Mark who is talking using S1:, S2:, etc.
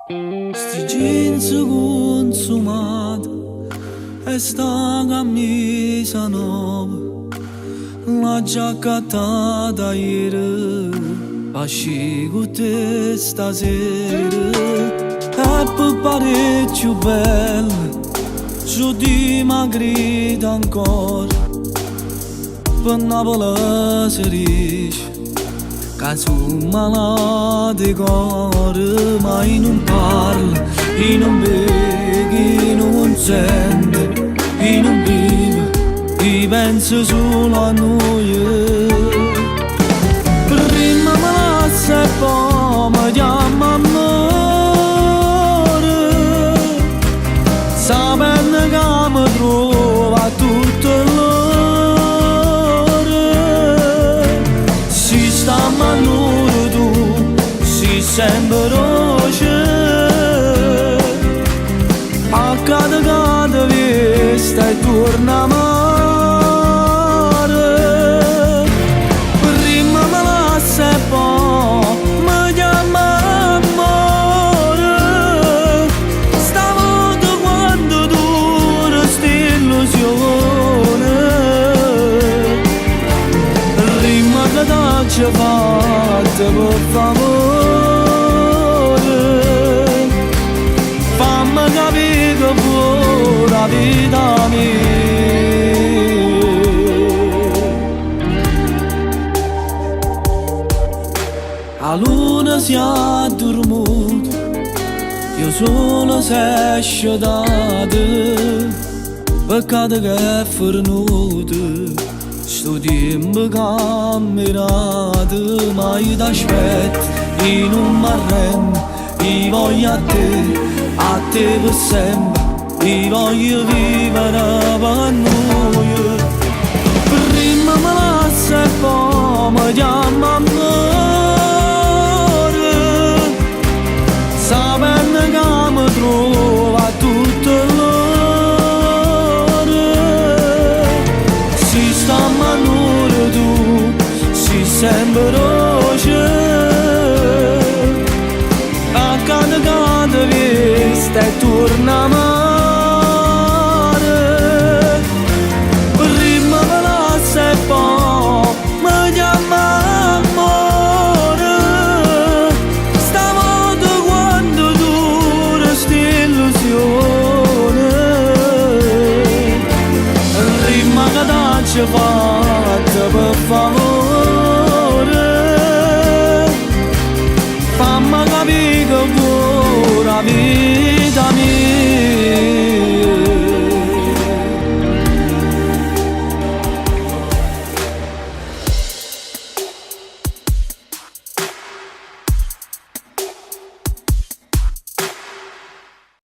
S1: Sti jeans consumate e sta cammisa nova l'aggia accattata ieri p'ascì cu te stasera e pe parè cchiù bella so dimagrita ancora pe Napoli se dice ca so malato 'e core ma io nun parlo, io nun veco, io nun sento, io nun vivo, io penso solo a nuje. Primma me lassa e po' me chiamma ammore, sapenno ca me trova a tutte l'ore. Si stammo annure tu si sempe doce, Accade ca te vieste e tuorne a mare. Primma me lassa e po' me chiamma ammore. Sta vota quanto dura st'illusione. Dimme che t'aggio fatto pe favore. Famme capì che vuò d' 'a vita mia. 'A luna s'è addormuta e 'o sole s'è scetato. Peccato che è fernuto stu tiempo ca m'hê dato. Ma io t'aspetto, io nun m'arrenno, io voglio a te, a te pe sempe, io voglio vivere pe nuje. Primma me lassa e po' me chiamma ammore, sapenno ca me trova a tutte l'ore. Si stammo annure tu si sempe doce, Accade ca te vieste e tuorne a mare. Primma me lassa e po' me chiamma ammore. Sta vota quanto dura st'illusione. Dimme che t'aggio fatto pe favore. Famme capì che vuò d' 'a vita.